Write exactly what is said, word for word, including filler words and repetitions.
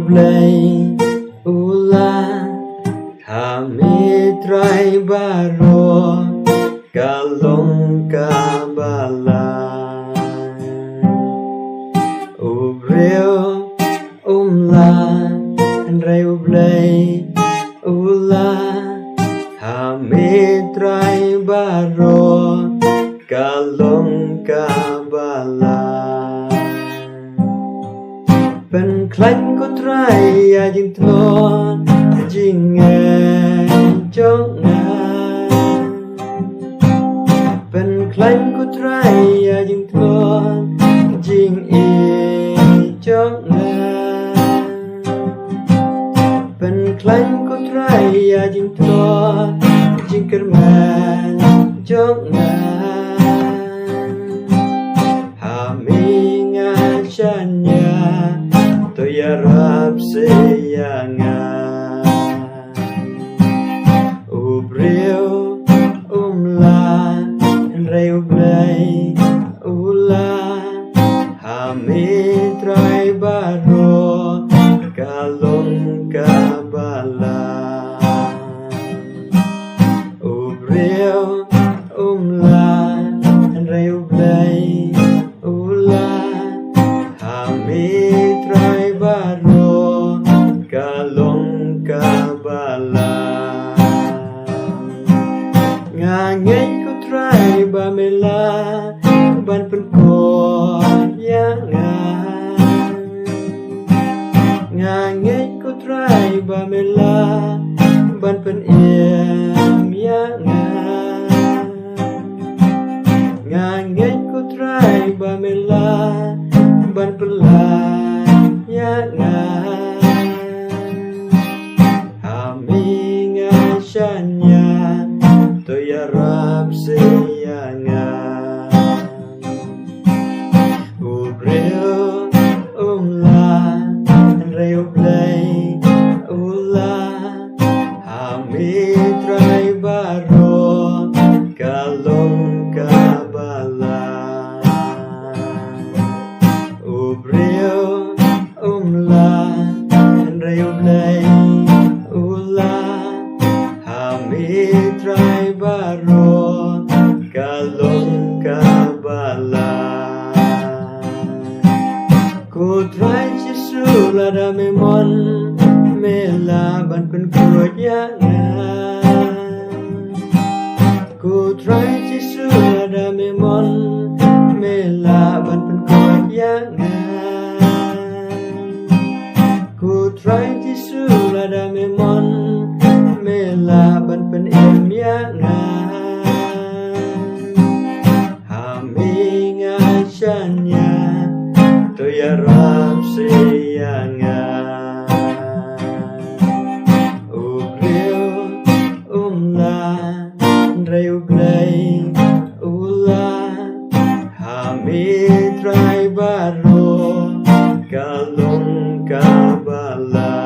Blei u la ha mi trai baroh ka long kaba la. U briew um la, hynrei u Blei u la ha mi trai baroh ka long kaba la. Pynkhlaiñ ko Trai ïa jingtlot jingeh jong nga. Pynkhlaiñ ko Trai ïa jingtlot jingeh jong nga. Pynkhlaiñ ko Trai ïa jingtlot jingkyrmen jong nga. Ha mi nga shaniah, to ïarap seh ïa nga. U briew um la, hynrei u Blei u la ha mi trai baroh ka long kaba la. U briew um la, hynrei u Blei u la ha mi trai baroh ka long kaba la. Nga ngeit ko Trai ba me lah ban pynkhuid ïa nga. Nga ngeit ko Trai ba me lah ban pynim ïa nga. Nga ngeit ko Trai ba me lah ban pyllait ïa nga. Ha mi nga shaniah, to ïarap seh ïa nga. U briew um la, hynrei u Blei u la ha mi trai baroh ka long kaba la. U briew um la, hynrei u Blei u la ha mi trai baroh ka long kaba la. Ko Trai Jisu, lada me mon, me lah ban pynkhuid ïa nga. Ko Trai Jisu, lada me mon, me lah ban pynkhuid ïa nga. Ko Trai Jisu, lada me mon, me lah ban pynim ïa nga. Ha mi nga shaniah, to ïarap seh ïa nga. U briew um la, hynrei u Blei u la ha mi trai baroh ka long kaba la.